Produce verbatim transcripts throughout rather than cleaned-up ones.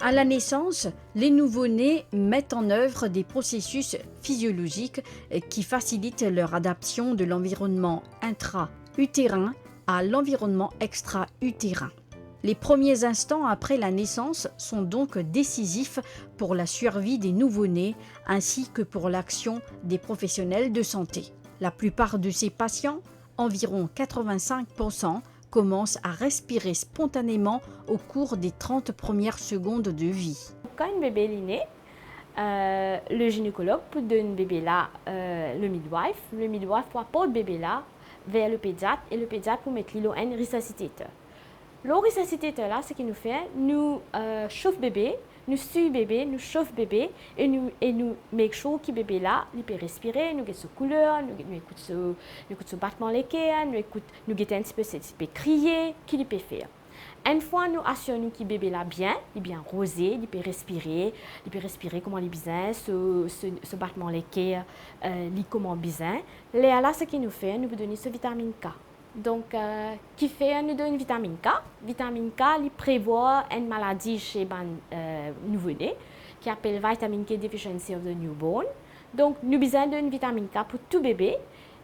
À la naissance, les nouveau-nés mettent en œuvre des processus physiologiques qui facilitent leur adaptation de l'environnement intra-utérin à l'environnement extra-utérin. Les premiers instants après la naissance sont donc décisifs pour la survie des nouveau-nés ainsi que pour l'action des professionnels de santé. La plupart de ces patients, environ quatre-vingt-cinq pour cent, commencent à respirer spontanément au cours des trente premières secondes de vie. Kan enn bebe li ne, euh, le gynécologue pou donn bebe la, euh, le midwife. Le midwife pou aport bebe la ver le pédiatre e le pédiatre pou met li lor enn resuscitator. Lor resuscitator la, seki nou fer, nou, euh, sof bebe, nou siy bebe, nou sof bebe e nou, e nou make sure ki bebe la, li pe respire, nou get so kouler, nou, nou ekout so, nou ekout so batman leker, nou ekout, nou gete enn tipe si li pe kriye, ki li pe fer. Enn fwa nou asir nou ki bebe la bien, li bien roze, li pe respire, li pe respire kouma li bizin, so, so, so batman leker, euh, li kouma bizin, lerla seki nou fer, nou pou donn li so vitaminn K. Donk, euh, kifer nou donn vitaminn K? Vitaminn K, li prevwar enn maladi se bann, euh, nouvo-ne, ki apel vitamin K deficiency of the newborn. Donk, nou bizin donn vitaminn K pou tou bebe.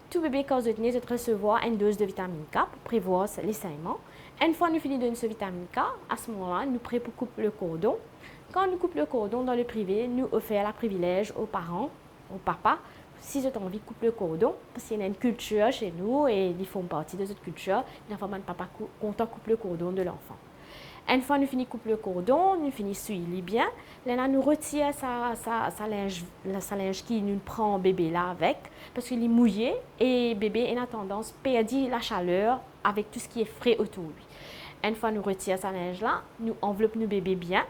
Tou bebe, kan zot ne, zot resevwar enn doz de vitaminn K pou prevwar s-, lesennman. Enn fwa nou fini donn so vitaminn K, a se moman la, nou pre pou koup le kordon. Kan nou koup le kordon, dan le prive, nou ofer la privilez o paran, o papa, si zot anvi koup le kordon, parski ena enn kiltir se nou e li form parti de zot kiltir, ena fwa bann papa kou-, kontan koup le kordon de lanfan. Enn fwa nou fini koup le kordon, nou fini siy li bien, lerla nou retir sa, sa, sa linz, la, sa linz ki nou pran bebe la avek, parski li mouye e bebe ena tandans perdi lasaler avek tou seki fre otour li. Enn fwa nou retir sa linz la, nou anvlop nou bebe bien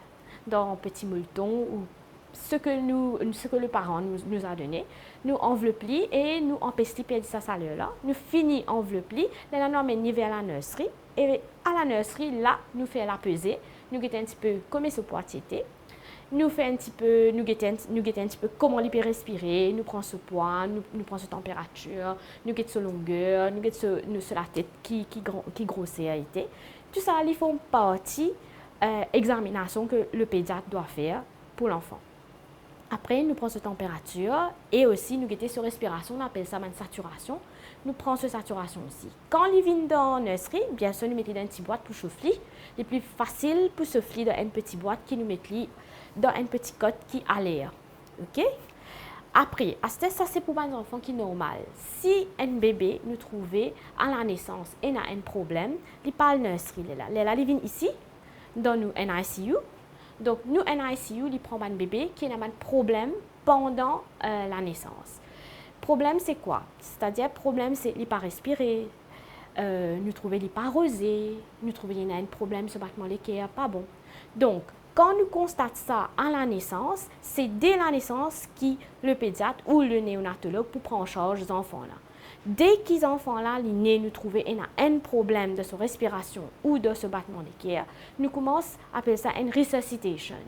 dan peti molton ou seki nou, seki le paran nou, nou a done. Nou anvlop li e nou anpes li perdi sa saler la. Nou fini anvlop li, lerla nou amenn li ver la nursery. E a la nursery la, nou fer la peze, nou get enn tipe kouman so pwa ti ete. Nou fer enn tipe, nou get enn, nou get enn tipe kouma li pe respire, nou pran so pwa, nou, nou pran so tanperatir, nou get so longer, nou get so, nou, so latet ki, ki gran, ki groser li ete. Tou sa, li form parti, euh, examinasion ke le pédiatre doit faire pour l'enfant. Apre, nou pran so tanperatir e osi nou gete so respirasion, nou apel sa bann satirasion. Nou pran so satirasion osi. Kan li vinn dan nursery, biensir, nou met li dan enn ti bwat pou sof li. Li pli fasil pou sof li dan enn peti bwat ki nou met li dan enn peti kot ki aler. Ok? Apre, aster sa se pou bann zanfan ki normal. Si enn bebe nou trouve a la nesans ena enn problem, li pa al nursery lerla. Lerla li vinn isi, dan nou N I C U. Donk, nou N I C U, li pran bann bebe ki ena bann problem pandan, euh, la nesans. Problem se kwa? Setadir, problem se li pa respire, euh, nou trouve li pa roze, nou trouve li ena enn problem, so batman leker pa bon. Donk, kan nou konstat sa a la nesans, se de la nesans ki le pediat ou le neonatolog pou pran an sarz zanfan la. Deki zanfan la, li ne, nou trouve ena enn problem dan so respirasion ou dan so batman leker, nou koumans apel sa enn resuscitation.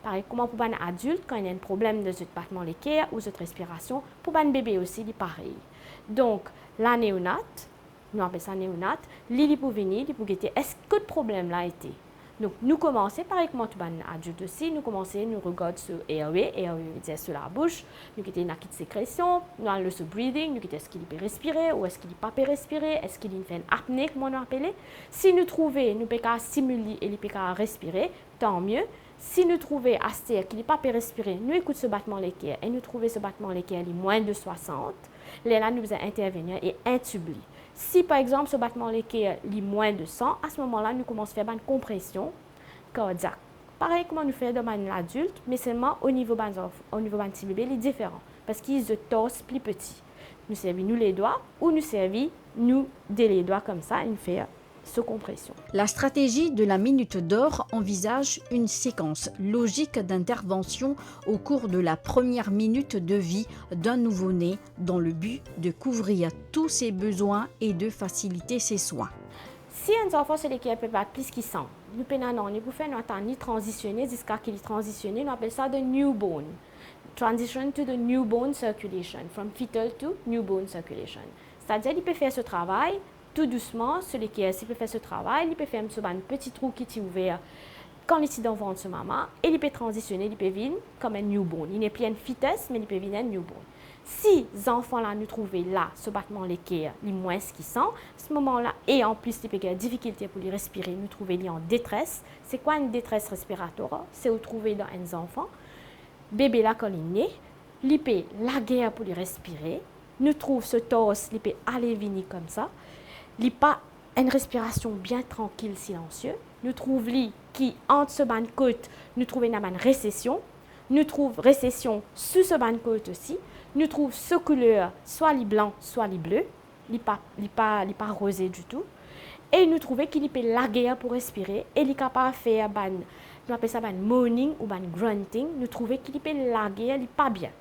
Parey kouma pou bann adilt, kan ena enn problem dan zot batman leker ou zot respirasion, pou bann bebe osi, li parey. Donk, la neonat, nou apel sa neonat, li, li pou vini, li pou gete eski kot problem la ete. Donk, nou koumanse, parey kouma tou bann adilt osi, nou koumanse, nou regard so airway, airway vedir so labous, nou gete ena ki sekresion, nou al lor so breathing, nou gete eski li pe respire ou eski li pa pe respire, eski li fer enn apne, kouma nou apele. Si nou trouve nou pe kapav stimil li e li pe kapav respire, tan mie. Si nou trouve aster ki li pa pe respire, nou ekout so batman leker e nou trouve so batman leker li mwin de swasant, lerla nou bizin intervenir e intib li. Si, par exanp, so batman leker li mwin de san, a se moman la, nou koumans fer bann konpresion kardiak. Parey kouma nou fer dan bann adilt, me selman o nivo bann zanf-, o nivo bann ti bebe, li diferan. Parski zot tors pli peti. Nou servi nou ledwa ou nou servi nou de ledwa koumsa, nou fer so konpresion. La stratégie de la minute d'or envisage une séquence logique d'intervention au cours de la première minute de vie d'un nouveau-né dans le but de couvrir tous ses besoins et de faciliter ses soins. Si enn zanfan so leker pe bat plis ki san, nou pena nanye pou fer, nou atann li tranzisione, ziska ki li tranzisione, nou apel sa the newborn. Transition to the newborn circulation, from fetal to newborn circulation. Setadir li pe fer so travay, tou dousman, so leker si pe fer so travay, li pe ferm so bann peti trou ki ti ouver kan li ti dan vant so mama, e li pe tranzisione, li pe vinn kom enn newborn. Li nepli enn fetus, me li pe vinn enn newborn. Si zanfan la nou trouve la so batman leker li mwins ki san, se moman la, e anplis li pe gagn difikilte pou li respire, nou trouve li an detres. Se kwa enn detres respiratoire? Se ou trouve dan enn zanfan, bebe la kan li ne, li pe lager pou li respire, nou trouv so tors li pe ale vini koumsa, li pa enn respirasion bien trankil, silansie. Nou trouv li ki ant so bann kot, nou trouv ena bann resesion. Nou trouv resesion sou so bann kot osi. Nou trouv so kouler, swa li blan, swa li ble. Li pa, li pa, li pa roze ditou. E nou trouve ki li pe lager pou respire e li kapav fer bann, nou apel sa bann moaning ou bann grunting. Nou trouve ki li pe lager, li pa bien.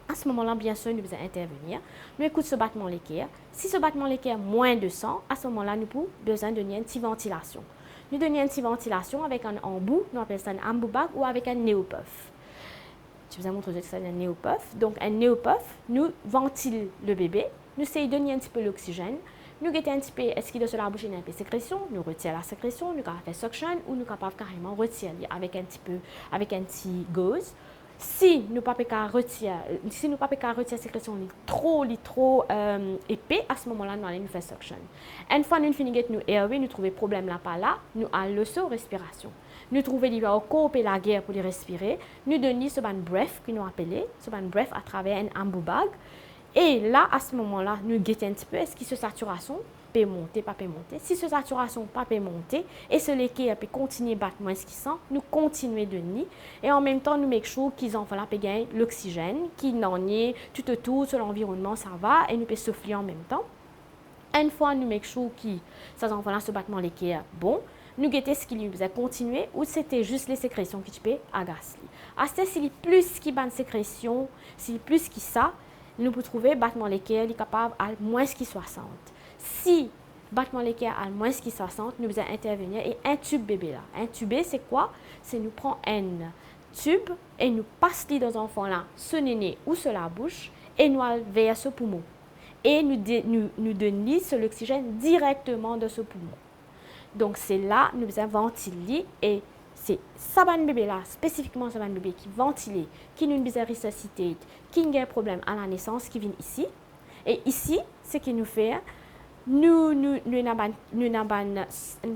A se moman la, biensir, nou bizin intervenir. Nou ekout so batman leker. Si so batman leker mwin de san, a se moman la, nou pou bizin donn li enn ti vantilasion. Nou donn li enn ti vantilasion avek enn anbou, nou apel sa enn Ambu bag, ou avek enn Neopuff. Ti bizin montre zot ki sa enn Neopuff. Donk, enn Neopuff, nou vantil le bebe, nou sey donn li enn tipe loksizenn, nou gete enn tipe eski dan so labous ena enpe sekresion, nou retir la sekresion, nou kapav fer suction ou nou kapav kareman retir li avek enn tipe, avek enn ti goz. Si nou pa pe kapav retir, si nou pa pe kapav retir sekresion, li tro, li tro, eh, epe, a se moman la, nou ale nou fer suction. Enn fwa nou fini get nou airway, nou trouve problem la pa la, nou al lor so respirasion. Nou trouve li ankor pe lager pou li respire, nou donn li so bann breath ki nou apele, so bann breath atraver enn Ambu bag. E la, a se moman la, nou gete enn tipe eski so satirasion pe monte, pa pe monte. Si so satirasion pa pe monte e so leker pe kontigne bat mwins ki san, nou kontigne donn li. E anmemtan, nou make sure ki zanfan la pe gagn loksizenn, ki nanye toutotour, so lanvironnman sava, e nou pe souf li anmemtan. Enn fwa nou make sure ki sa zanfan la so batman leker bon, nou gete eski li bizin kontigne ou sete zis le sekresion ki ti pe agas li. Aster, si li plis ki bann sekresion, si li plis ki sa, nou pou trouve batman leker li kapav al mwins ki swasant. Si batman leker al mwins ki swasant, nou bizin intervenir e intib bebe la. Intibe, se kwa? Se nou pran enn tib e nou pas li dan zanfan la so nene ou so labous e nou al ver so poumon. E nou de-, nou, nou donn li so loksizenn direkteman dan so poumon. Donk, se la nou bizin vantil li, e se sa bann bebe la, spesifikman sa bann bebe ki vantile, ki nou bizin resuscitate, ki gagn problem a la nesans, ki vinn isi. E isi, seki nou fer, nou, nou, nou ena bann, nou ena bann,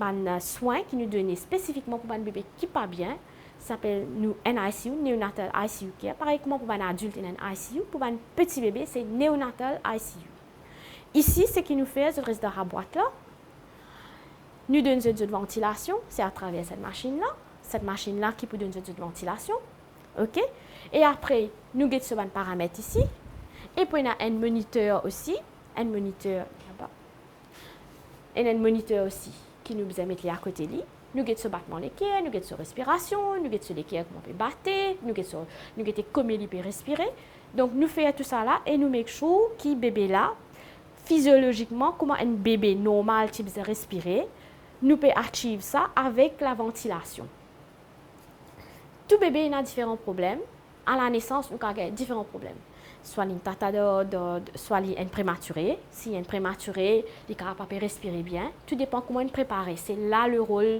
bann swin ki nou done spesifikman pou bann bebe ki pa bien, sa apel nou N I C U, Neonatal I C U Care, parey kouma pou bann adilt ena enn I C U, pou bann peti bebe, se Neonatal I C U. Isi, seki nou fer, zot res dan labwat la, nou donn zot, zot vantilasion, se atraver set masinn la, set masinn la ki pou donn zot, zot vantilasion, ok? E apre, nou get so bann paramet isi, e pou ena enn moniter osi, enn moniter laba. Ena enn moniter osi ki nou bizin met li akote li. Nou get so batman leker, nou get so respirasion, nou get so leker kouma pe bate, nou get so, nou gete kouma li pe respire. Donk, nou fer tou sa la e nou make sure ki bebe la, fiziolozikman, kouma enn bebe normal ti bizin respire, nou pe achieve sa avek lavantilasion. Tou bebe ena diferan problem. A la nesans, nou kapav gagn diferan problem. Swa li enn tata dor, dor, swa li enn prematire. Si enn prematire, li kapav pa pe respire bien. Tou depan kouma nou prepare. Se la le rol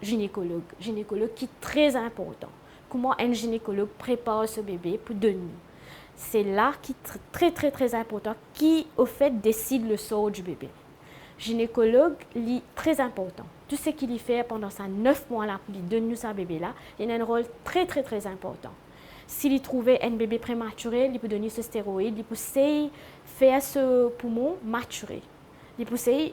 ginekolog. Ginekolog ki tre inportan. Kouma enn ginekolog prepar so bebe pou donn li. Se la ki tr-, tre, tre, tre inportan, ki, ofet, desid le sor di bebe. Ginekolog, li tre inportan. Tou seki li fer pandan sa nef mwa la pou li donn nou sa bebe la, li ena enn rol tre, tre, tre inportan. Si li trouve enn bebe prematire, li pou donn li so steroid, li pou sey fer so poumon matire. Li pou sey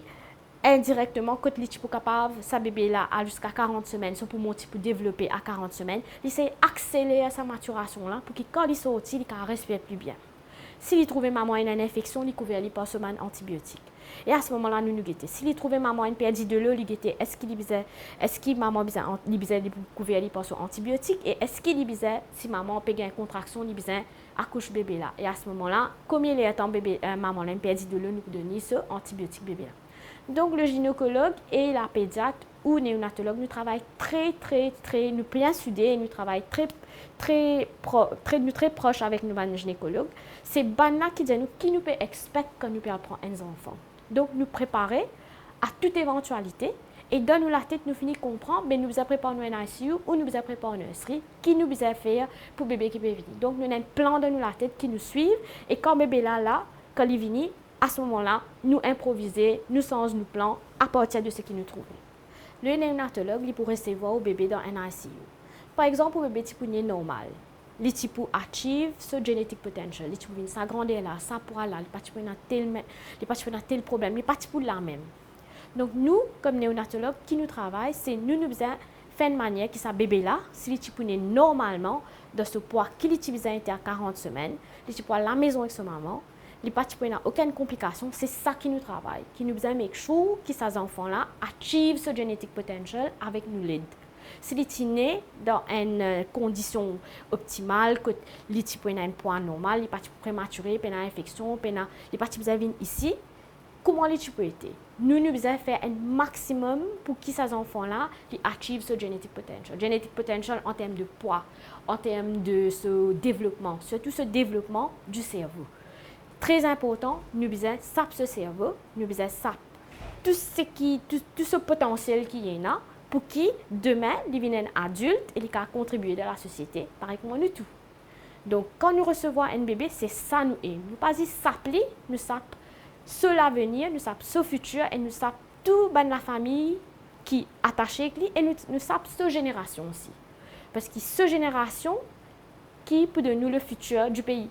indirekteman, kot li ti pou kapav, sa bebe la, al ziska karant semenn, so poumon ti pou devlope a karant semenn, li sey akseler sa matirasion la, pou ki kan li sorti, li kapav respir pli bien. Si li trouve mama ena enn infeksion, li kouver li par so bann antibiotik. E a se moman la, nou, nou gete. Si li trouve mama inn perdi delo, li gete, eski li bizin, eski mama bizin an-, li bizin, li pou kouver li par so antibiotik, e eski li bizin, si mama pe gagn kontraksion, li bizin akouch bebe la. E a se moman la, kouma lertan bebe, eh, mama la inn perdi delo, nou pou donn li so antibiotik bebe la. Donk, le ginekolog e la pediat ou neonatolog, nou travay tre, tre, tre, nou bien soude, nou travay tre, tre pro-, tre, nou tre pros avek nou bann ginekolog. Se bann la ki dir nou ki nou pe expect kan nou pe al pran enn zanfan. Donk, nou prepare a tout evantialite E dan nou latet, nou fini konpran, be nou bizin prepar nou enn I C U ou nou bizin prepar nou nursery, ki nou bizin fer pou bebe ki pe vini. Donk, nou ena enn plan dan nou latet ki nou swiv, e kan bebe la, la, kan li vini, a se moman la, nou inprovize, nou sanz nou plan apartir de seki nou trouve. Le neonatolog, li pou resevwar ou bebe dan enn I C U. Par exanp, ou bebe ti pou ne normal. Li ti pou achieve so genetic potential. Li ti pou vinn sa grander la, sa pwa la, li pa ti pou ena tel me-, li pa ti pou ena tel problem, li pa ti pou la mem. Donk nou, kom neonatolog, ki nou travay, se nou, nou bizin fer enn manier ki sa bebe la, si li ti pou ne normalman, dan so pwa ki li ti bizin ete a karant semenn, li ti pou al lamezon ek so mama, li pa ti pou ena okenn konplikasion, se sa ki nou travay, ki nou bizin make sure ki sa zanfan la achieve so genetic potential avek nou led. Si li ti ne dan enn, eh, kondision optimal, kot li ti pou ena enn pwa normal, li pa ti pou prematire, pena infeksion, pena, li pa ti bizin vinn isi, kouma li ti pou ete? Nou, nou bizin fer enn maximum pou ki sa zanfan la, li achieve so genetic potential. Genetic potential an term de pwa, an term de so devlopman, sirtou so devlopman di servo. Tre inportan, nou bizin sap so servo, nou bizin sap tou seki, tou, tou so potansiel ki ena, pou ki demin li vinn enn adilt e li kapav kontribie dan lasosiete, parey kouma nou tou. Donk, kan nou resevwar enn bebe, se sa nou aim. Nou pa zis sap li, nou sap so lavenir, nou sap so fitir e nou sap tou bann lafami ki atase ek li e nou, nou sap so zenerasion osi. Parski so zenerasion ki pou donn nou le fitir di pei.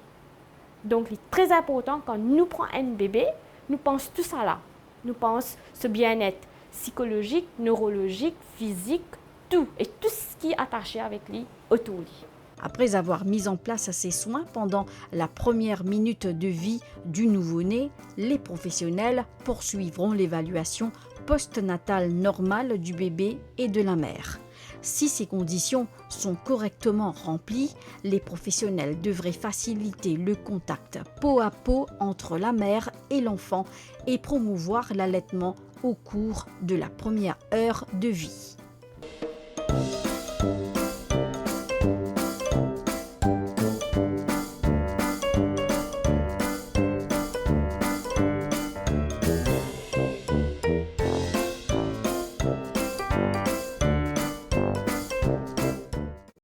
Donk, li tre inportan kan nou pran enn bebe, nou pans tou sa la. Nou pans so bienet sikolozik, nerolozik, fizik, tou, e tou seki atase avek li, otour li. Après avoir mis en place ces soins pendant la première minute de vie du nouveau-né, les professionnels poursuivront l'évaluation postnatale normale du bébé et de la mère. Si ces conditions sont correctement remplies, les professionnels devraient faciliter le contact peau à peau entre la mère et l'enfant et promouvoir l'allaitement au cours de la première heure de vie.